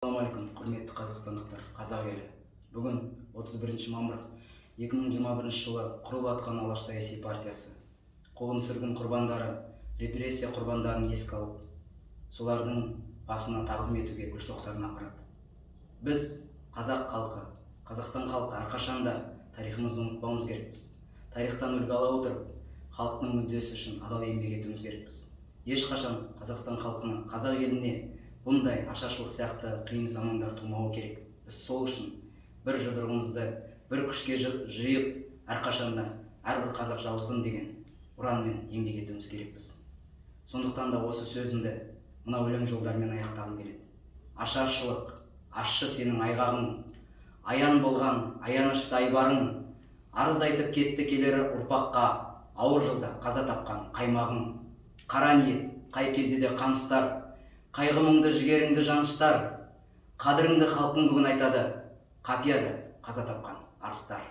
Ассалаумағалейкум, құрметті қазақстандықтар, қазақ елі! Бүгін 31 мамыр, 2021 жылы құрылып жатқан Алаш саяси партиясы қуғын сүргін құрбандары, репрессия құрбандарын еске алып, солардың басына тағзым етуге гүл шоқтарын апарады. Біз, қазақ халқы, Қазақстан халқы, әрқашанда тарихымызды ұмытпауымыз керекпіз. Тарихтан үлгі ала отырып, халықтың мүддесі үшін адал еңбек етуіміз керекпіз. Ешқашан Қазақстан халқына, қазақ еліне бұндай ашаршылық сияқты қиын замандар тумауы керек. Біз сол үшін бір жұдырығымызды бір күшке жиып, әрқашанда «Әрбір қазақ жалғызым» деген ұранмен еңбек етуіміз керекпіз. Сондықтан да осы сөзімді мына өлең жолдарымен аяқтағым келеді. Ашаршылық, ащы сенің айғағың, аян болған аянышты айбарың, арыз айтып кетті келер ұрпаққа ауыр жылда қаза тапқан қаймағың. Қара ниет қай кезде де қан ұстар, қайғы мұңды жігеріңді жаныштар. Қадіріңді халқың бүгін айтады қапияда қаза тапқан арыстар.